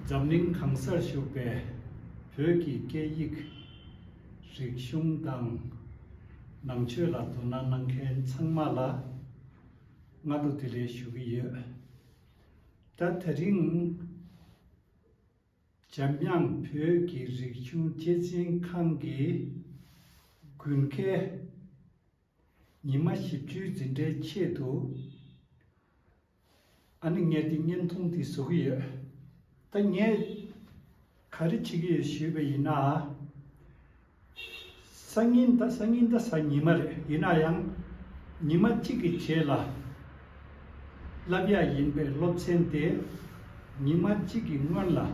Zamling Kangsar Shupe, Pyoki Keyik, Rikshung Dang, Nangchula Tunan Nangken Sangmala, Madutile Shubiye. That ring Jamyang Pyoki Rikshung Jezing Kangi, Gunke, Nima Shipju Zinde Cheto, and getting Yentung the Suye. The Nye Karichigi Shube singing the Sanimare, Inayang, Nima Chiki Chela, Labia Yinbe Lobsente, Nima Chiki Nwala,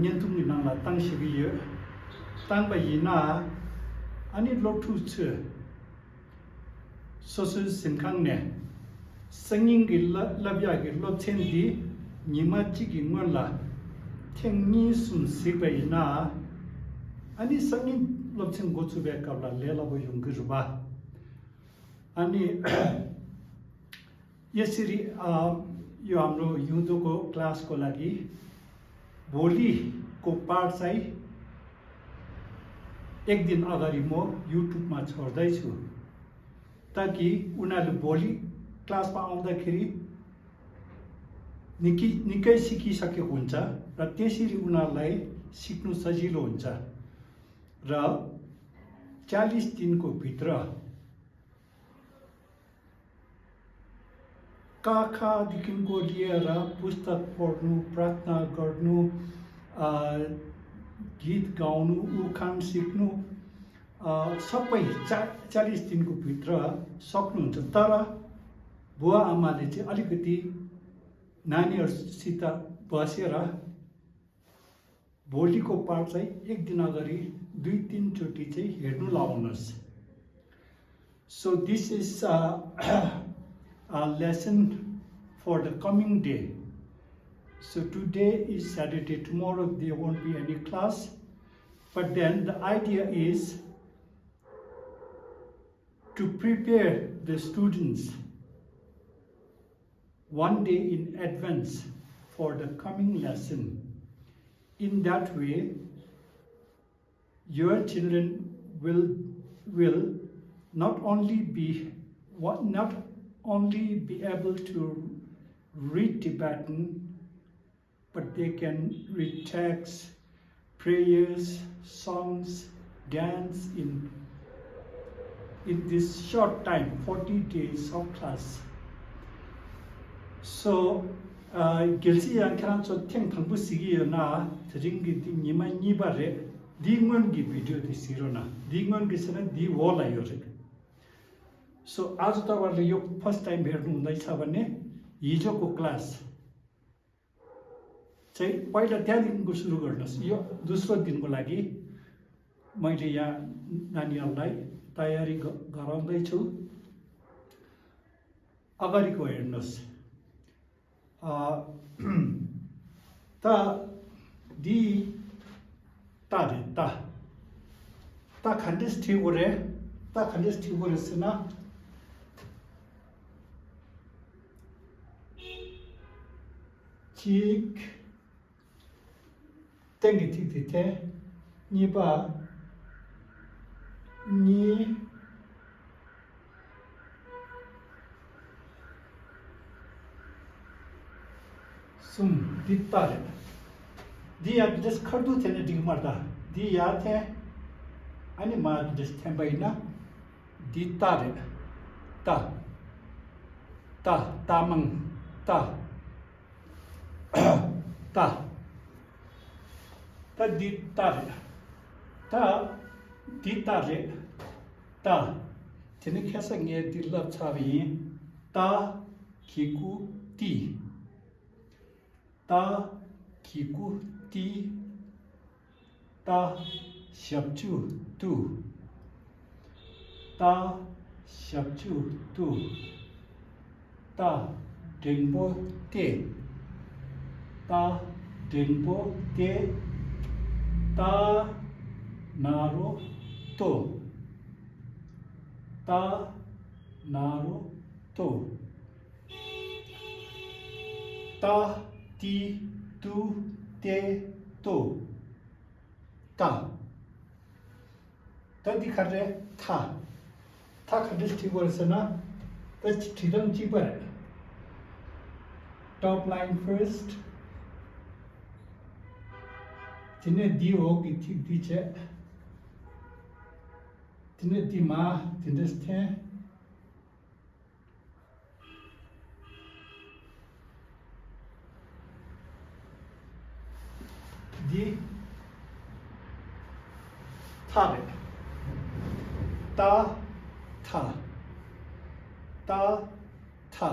Nyentung Nanga Tang Shibi, Tang by Yina, and it lotu. Social Sinkangne, singing Labia Lobsendi, Nima Chiki Nwala. Tengi sun sibai na ani sangi lobchen gochu be kabla lela bo yungruba ani यसरी यो हाम्रो युद्धको क्लासको लागि भोलिको पाठ चाहिँ एक दिन अगाडि म युट्युबमा छोड्दै छु ताकि उनीहरुले भोलि क्लासमा आउँदाखेरि निकै सिकिसकेको हुन्छ र त्यसरी उनीहरुलाई सिक्नु सजिलो हुन्छ र 40 दिनको भित्र काखादेखिको लिएर पुस्तक पढ्नु प्रार्थना गर्नु गीत गाउनु उखान सिक्नु सबै 40 दिनको भित्र सक्नुहुन्छ तर बुवा आमाले चाहिँ अलिकति नानीहरुसित बसेर भोलिको पाठ चाहिँ एक दिन अगाडि 2-3 चोटी चाहिँ हेर्नु लाउनुस् so this is a lesson for the coming day. So today is Saturday, tomorrow there won't be any class, but then the idea is to prepare the students one day in advance for the coming lesson. In that way, your children will not only be able to read Tibetan, but they can read texts, prayers, songs, dance in this short time, 40 days of class. So, Gilsi yang kran so tiang tangbu sigi na teringi di nima nibare di ngon gi video di sirona di ngon gi sana di wall ayore. So आज तपाईहरुले यो first time हेर्नु हुँदैछ भने हिजोको class चाहिँ पहिला त्यहाँदेखिको सुरु गर्नुस् यो दोस्रो दिनको लागि मैले यहाँ नानीहरुलाई तयारी गराउँदै छु अगाडिको हेर्नुस् ta di ta de ta khandis tigore sina chik tengi tik te ni ba ni sum dittare dia des khardu tene digmarda dia the ani ma des tembaina dittare ta tamang ta dittare ta tene khasa nge dilap chabi ta kiku ti ta kiku ti ta shabchu tu ta dengbo te ta naro to ta, ti, tu, te, to. Ta. Ta di khare tha. Tha khadis thi bolsana. That's thidam cheaper. Top line first. Tine di hogi thik di che. Tine di ma tindes the. Di tha ta tha ta tha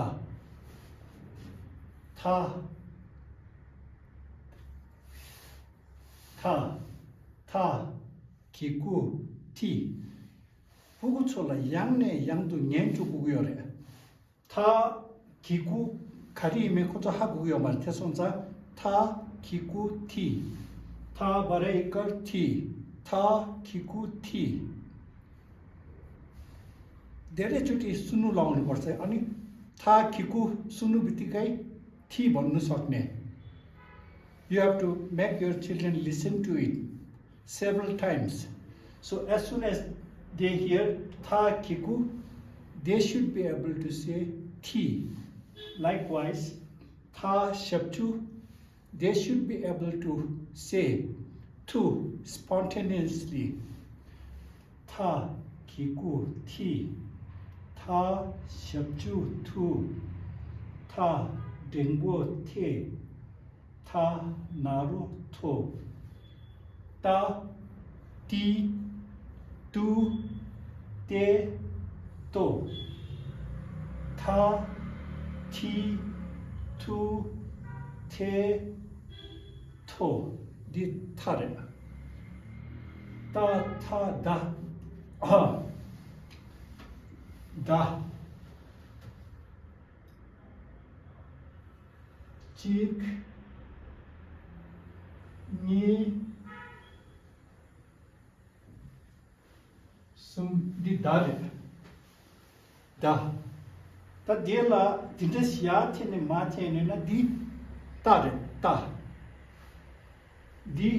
tha tha tha kiku ti bugu chola yangne yangdu nyenju gugyore tha kiku kari me kocha haguyo mar tesonza tha kiku ti tha bare ikar ti tha kiku ti धेरै चोटि सुन्नु लाउनु पर्छ अनि था खिकु सुन्नु बित्तिकै थी भन्नु सक्ने you have to make your children listen to it several times so as soon as they hear tha kiku they should be able to say thi likewise tha shaptu they should be able to say tu spontaneously tha kiku thi tha shapchu tu tha dengbo the tha naru tho ta ti tu te to tha thi tu the tho di thare ta tha da da chik ni sum di dare da ta dela dindes ya thene ma thene na di tare ta di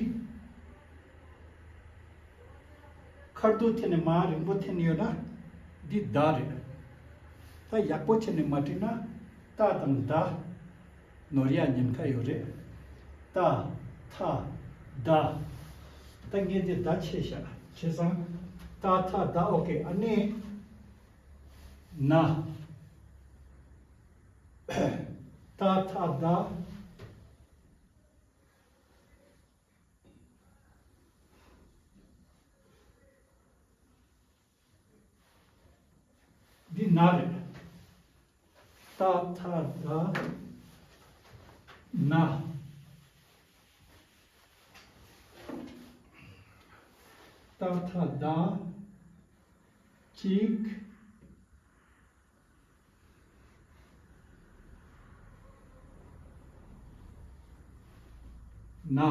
khardu thene ma rimbo thene yo na di dare ta yakpo thene matina ta tam da noria nyen ka yore ta tha da ta nge de da chesha chesang ta tha da okay ane na ta tha da di nare ta tha da na ta tha da chik na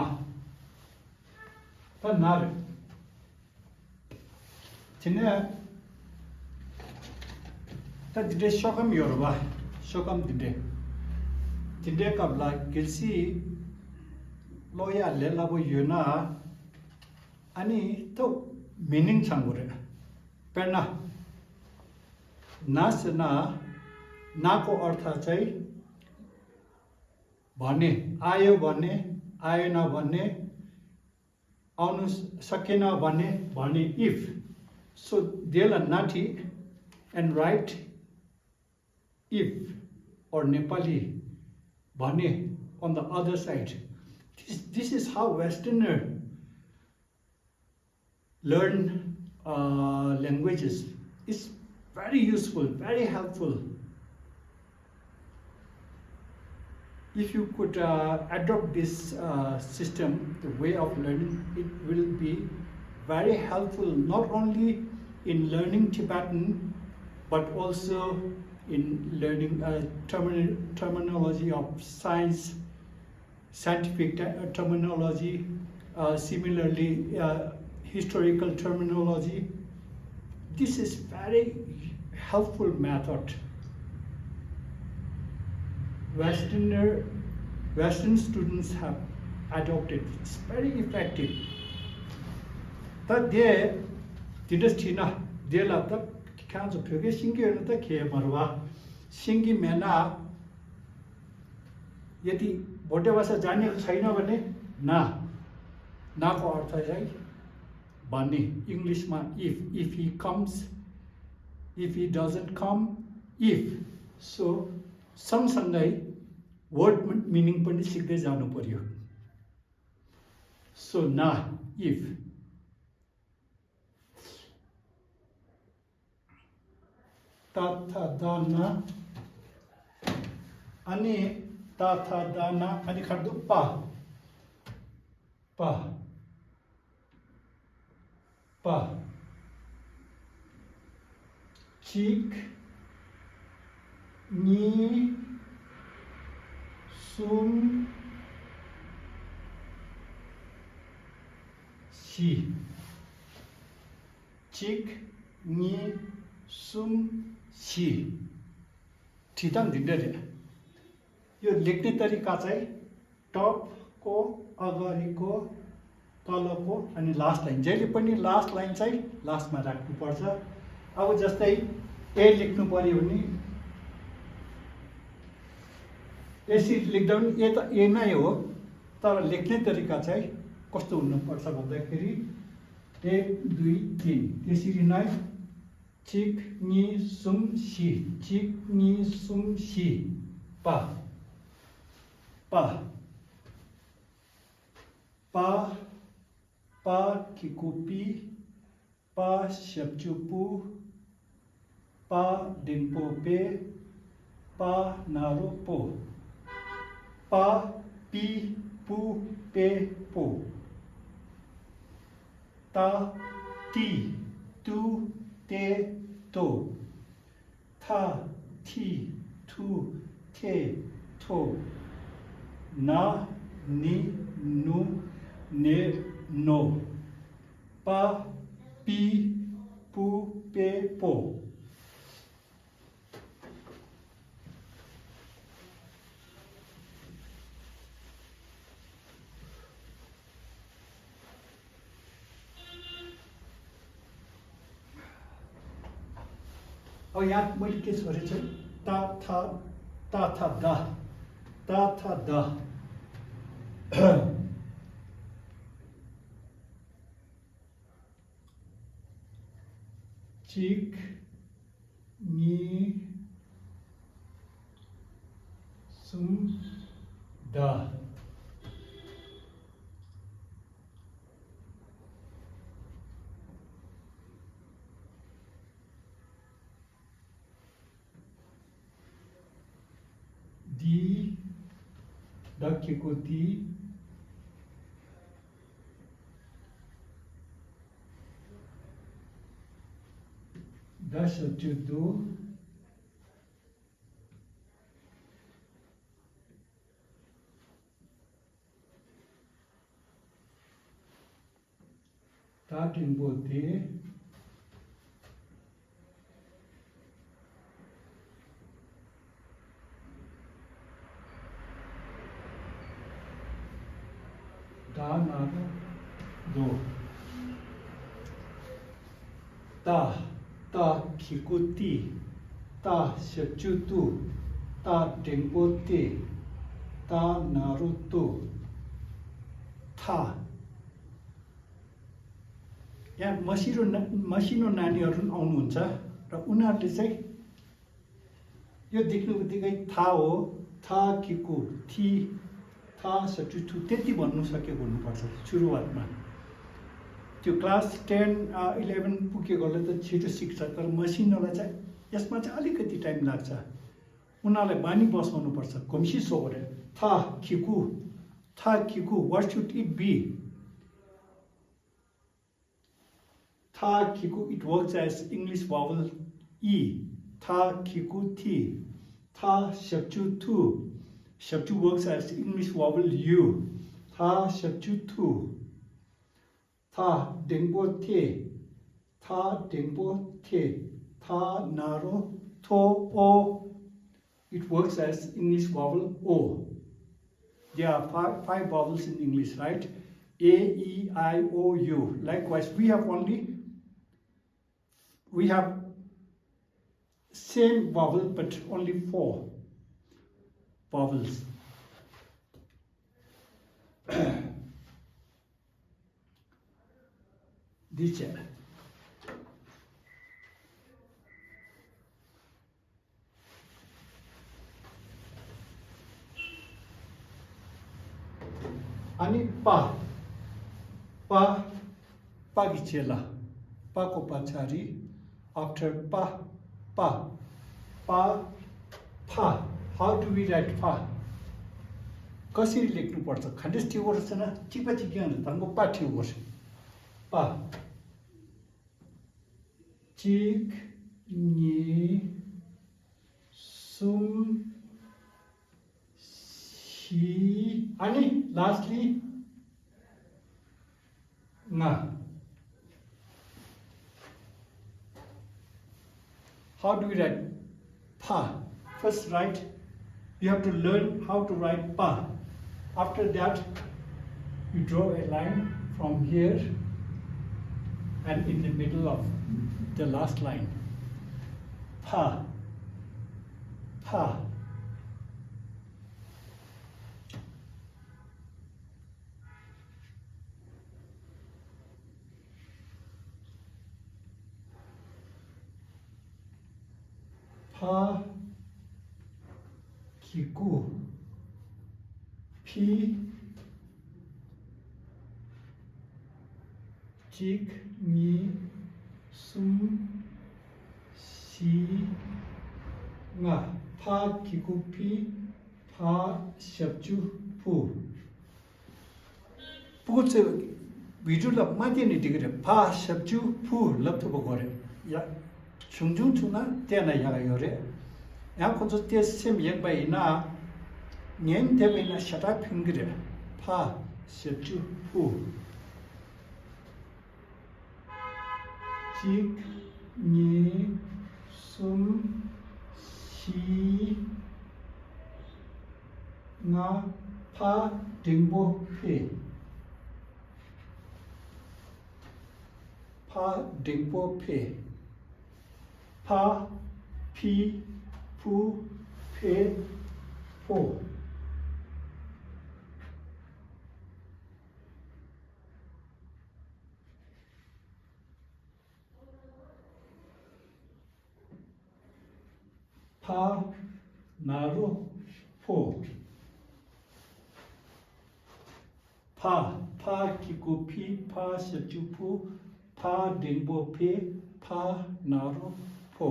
ta nare chine ta dide shokam yorba shokam dide kabla gelsi loya lelabo yuna ani to meaning changure perna nasna na ko artha chai bhane ayo bhane आएन भन्ने आउनु सकेन भन्ने if so they'll nati and write if or Nepali भन्ने on the other side this is how Westerner learn languages it's very useful very helpful if you could adopt this system, the way of learning, it will be very helpful not only in learning Tibetan, but also in learning terminology of science, scientific terminology, similarly historical terminology. This is very helpful method. Westerner Western students have adopted. It's very effective. That they did China, they love the kinds of pure single the care marwa, singi mena yeti whatever was a Daniel China na for orthai bunny English man if he comes, if he doesn't come, if so सँगसँगै word meaning पनि सिक्दै जानु पर्यो. So na if tatha dana ani tatha dana ani khadu pa chik ni sum si chik ni sum si ठिटाङ ढिन्डरे यो लेख्ने तरिका चाहिँ top को अगाडिको तलको अनि लास्ट लाइन जहिले पनि लास्ट लाइन चाहिँ लास्टमा राख्नुपर्छ. अब जस्तै ए लेख्नु पर्यो भने यसरी लेख्दा पनि ए त ए नै हो, तर लेख्ने तरिका चाहिँ कस्तो हुनुपर्छ भन्दाखेरि 1 2 3 त्यसरी नै चिक नि सुम सी चिक नि सुम सी पा किकुपी पा शब्चुपू पा डिंपोपे पा नारोपो पा पी पू पे पो ता ती तू ते तो था थी थू थे थो ना नी नु ने नो पा पी पू पे पो. और यहाँ मैले के गरेको छु ता था दा चिक नि सुम दा दी डाकेको दी दशचुदो ताटिंबोते दानारो दो ता खिकुती ता शचुतु ता टेंपोते ता नारुतो था. यहाँ मसिनो नानीहरू आउनुहुन्छ र उनीहरूले चाहिँ यो देख्नु बित्तिकै था हो था खिकु थी था शचुतु त्यति भन्नु सकेको हुनुपर्छ सुरुवातमा. त्यो क्लास 10 11 पुगेकोले त छिटो सिक्छ, तर मसिनोलाई चाहिँ यसमा चाहिँ अलिकति टाइम लाग्छ. उनीहरूलाई बानी बसाउनुपर्छ. घुम्सी सोरे था खिकु व्हाट शुड इट बी. था खिकु it works as English vowel E. था खिकु थी. था शब्चु थू. शब्चु works as English vowel U. था शब्चु थू. था डेंगो थे. था डेंगो थे. था नारो थो ओ. It works as English vowel O. There are five vowels in English, right? A, E, I, O, U. Likewise, we have same vowel but only 4 vowels. Dice. Ani pa gichela, pa ko pachari, after pa, pa, pa. How do we write pa? कसरी लेख्नु पर्छ खण्डेस थियो वर्ष छैन चिपा चिपी हुन्छ तंगो पा थियो वर्ष पा चिक नि सुम सी अनि लास्टली ना. How do we write pa? First write, you have to learn how to write pa. After that, you draw a line from here and in the middle of the last line. Pa, pa. Pa, kiku, pi, chik, ni, sum, si, nga. Pa, kiku, pi, pa, shapchu, pu. pu चाहिँ video लब माथि नि दिगरे पा शब्दु pu लब तो बगोरे या छुंजु छुना त्या ना या योरे या को जो त्या सेम एक बाई ना न्यन ते बाई ना शटा फिंगरे पा शब्दु pu चिक नि सुम C nga pa dingbo pe pa dingbo pe pa pi pu pe po pa naru po pa kiku pi pa shajupu pa dingbo pe pa naru po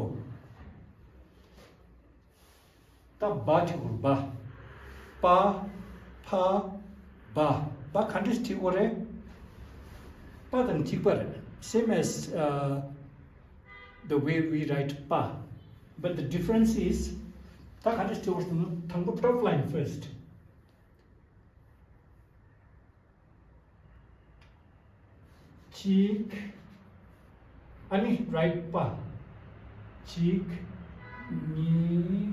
ta ba thigur ba pa pa ba khandis thigore pa dan thigpar same as the way we write pa, but the difference is ta khandis thigore thangbo top line first. Cheek, ani right pa, cheek, ni,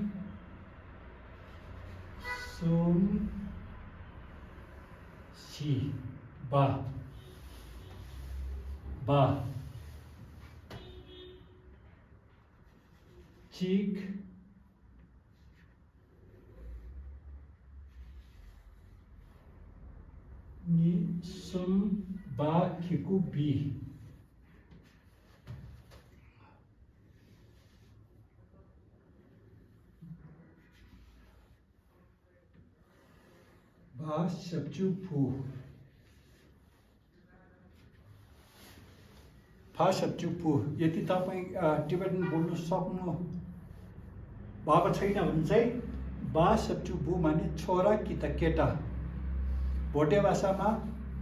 sum, si, ba, cheek, ni, sum, ba, kiku, bi. Ba, shapchu, pu. Pa, shapchu, pu. यदि तपाईं Tibetan बोल्नु सक्नु भएको छैन भने चाहिँ बा शब्द बु माने छोरा कि त केटा. भोटे भाषामा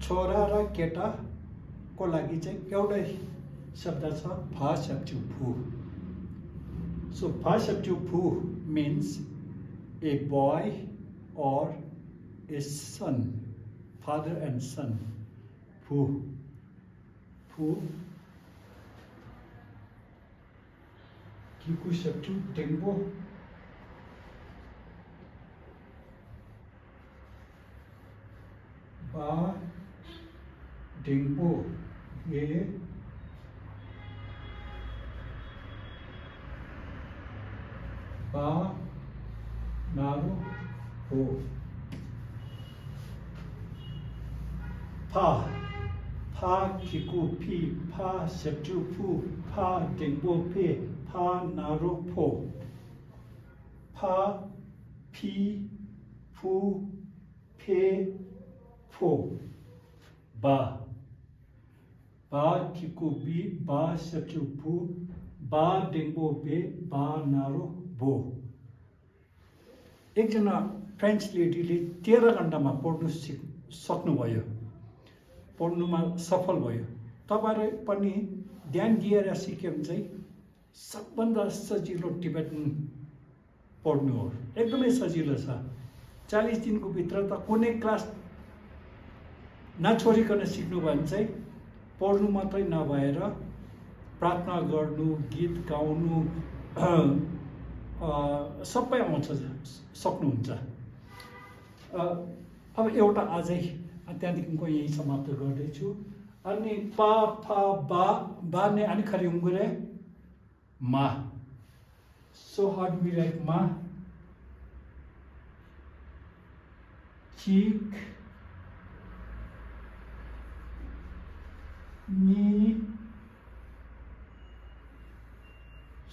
छोरा र केटा को लागि चाहिँ एउटै शब्द छ फा शब्द फु. So फा शब्द फु means a boy or a son, father and son. Fu, kiku शब्द टेंगो बा डेंगबो बे बा नारू हो फा फा किकु फी फा सेप्चु फू फा डेंगबो फे फा नारू फो फा फी फू फे फो बा बा किकु बी बा सेप्चु फू बा डेंगबो बे बा नारू बो एकजना फ्रेन्च लेडीले 13 घण्टामा पढ्नु सक्नुभयो पढ्नुमा सफल भयो तपाईहरु पनि ध्यान दिएर सिक्यो भने चाहिँ सबभन्दा सजिलो टिबेटन पढ्नु हो एकदमै सजिलो छ 40 दिनको भित्र त कुनै क्लास नछोडिकन सिक्नु भने चाहिँ पढ्नु मात्रै नभएर प्रार्थना गर्नु गीत गाउनु सबै आउँछ सक्नुहुन्छ अब एउटा आजै त्यहाँदेखिको यही समाप्त गर्दैछु अनि पा फा बा ने अनि खरी उंगरे मा so how do we write मा चीक मी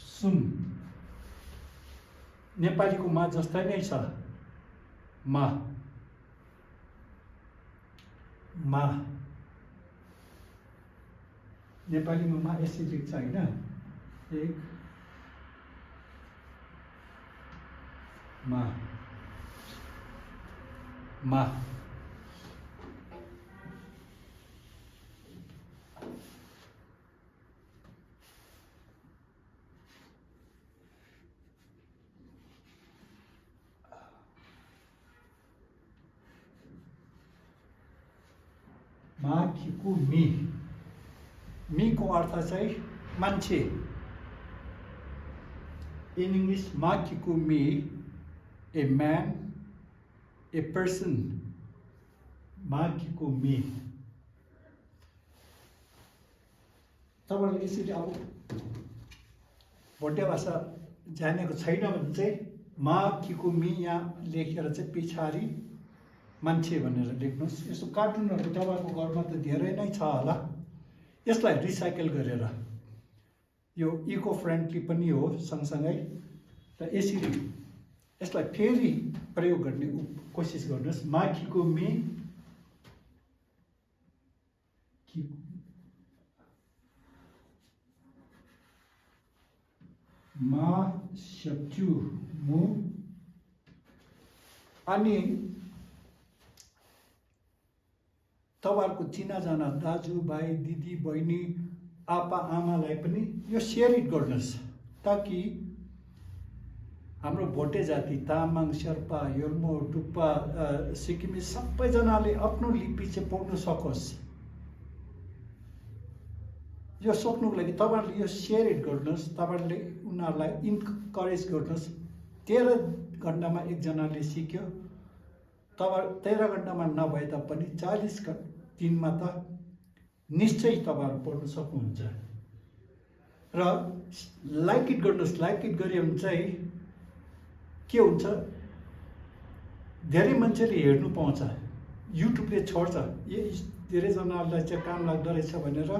सुन नेपालीको मा जस्तै नै छ मा मा नेपालीमा मा यसरी लेख्छ हैन एक मा मा मा किकु मी को अर्थ चाहिँ मान्छे इन इंग्लिश मा किकु me a man a person मा किकु मी तपाईहरुले यसरी अब भोटे भाषा जानेको छैन भने चाहिँ मा किकु मी यहाँ लेखेर चाहिँ पछाडी मान्छे भनेर लेख्नुस् यसो कार्टुनहरु तपाईको घरमा त धेरै नै छ होला यसलाई रिसाइकल गरेर यो इको फ्रेन्डली पनि हो सँगसँगै र यसरी यसलाई फेरि प्रयोग गर्ने कोसिस गर्नुस् माखीको मी मा शब्चु मु अनि तपाईहरुको चिनाजाना दाजुभाइ दिदी बहिनी आपा आमालाई पनि यो शेयर इट गर्नुस् ताकि हाम्रो भोटे जाति तामाङ शेर्पा योल्मो टुप्पा सिक्किमी सबैजनाले आफ्नो लिपि चाहिँ पढ्न सकोस् यो सक्नुको लागि तपाईहरुले यो शेयर इट गर्नुस् तपाईहरुले उनीहरुलाई इन्करेज गर्नुस् 13 घण्टामा एकजनाले सिक्यो तब 13 घण्टामा नभए तापनि 40 दिनमा त निश्चय तपाईहरु पढ्न सक्नुहुन्छ र लाइक इट गर्नुस् लाइक इट गर्यो भने चाहिँ के हुन्छ धेरै मान्छेले हेर्नु पाउँछ युट्युबले छोड्छ धेरै जनालाई चाहिँ काम लाग्दो रहेछ भनेर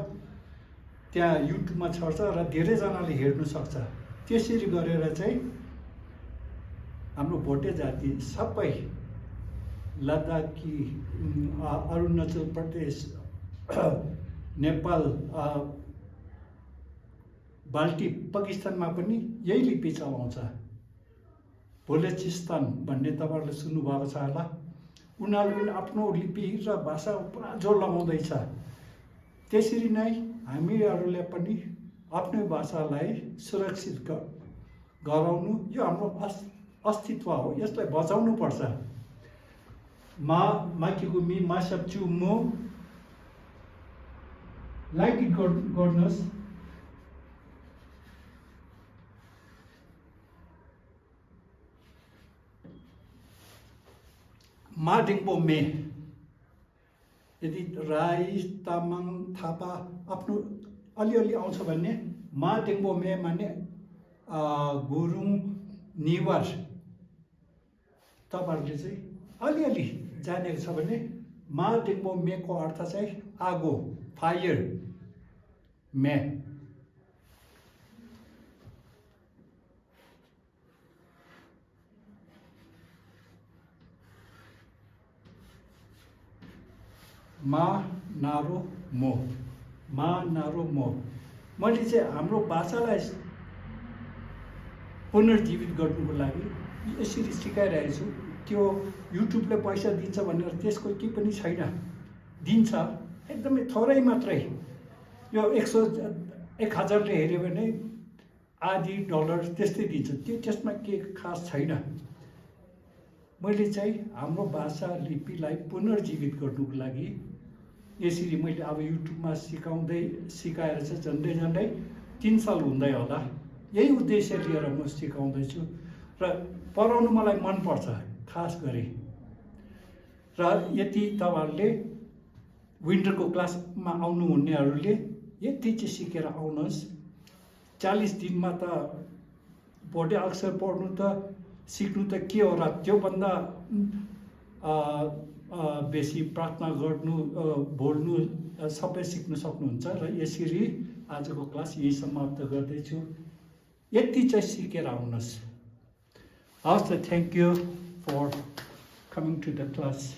त्यहाँ युट्युबमा छर्छ र धेरै जनाले हेर्न सक्छ त्यसरी गरेर चाहिँ हाम्रो भोटे जाति सबै लद्दाखी अरुणाचल प्रदेश नेपाल बाल्टी पाकिस्तानमा पनि यही लिपि चलाउँछ बलुचिस्तान भन्ने तपाईहरुले सुन्नु भएको छ होला उनीहरुले पनि आफ्नो लिपि र भाषा पुरा जोड लगाउँदैछ त्यसरी नै हामीहरुले पनि आफ्नो भाषालाई सुरक्षित गराउनु यो हाम्रो अस्तित्व हो यसलाई बचाउनु पर्छ मा माकीको मी मा शब्चु मो लाइक इट गर्नुस् मा डिङबो मे यदि राई तामाङ थापा आफ्नो अलिअलि आउँछ भने मा टेङ्बो मे माने गुरुङ निवार तपाईँहरूले चाहिँ अलिअलि जानेको छ भने मा टेङ्बो मेको अर्थ चाहिँ आगो फायर मे मा नारो मो मा नारो मो मैले चाहिँ हाम्रो भाषालाई पुनर्जीवित गर्नुको लागि यसरी सिकाइरहेको छु त्यो युट्युबले पैसा दिन्छ भनेर त्यसको केही पनि छैन दिन्छ एकदमै थोरै मात्रै यो 1000ले हेऱ्यो भने आधी डलर त्यस्तै दिन्छ त्यसमा के खास छैन मैले चाहिँ हाम्रो भाषा लिपिलाई पुनर्जीवित गर्नुको लागि यसरी मैले अब युट्युबमा सिकाएर चाहिँ झन्डै 3 साल हुँदै होला यही उद्देश्य लिएर म सिकाउँदैछु र पढाउनु मलाई मनपर्छ खास गरी र यति तपाईँहरूले विन्टरको क्लासमा आउनुहुनेहरूले यति चाहिँ सिकेर आउनुहोस् 40 दिनमा त भोटे अक्षर पढ्नु त सिक्नु त के हो र त्योभन्दा बेसी प्रार्थना गर्नु बोल्नु सबै सिक्न सक्नुहुन्छ र यसरी आजको क्लास यही समाप्त गर्दैछु यति चाहिँ सिकेर आउनुहोस् हवस् त thank you for coming to the class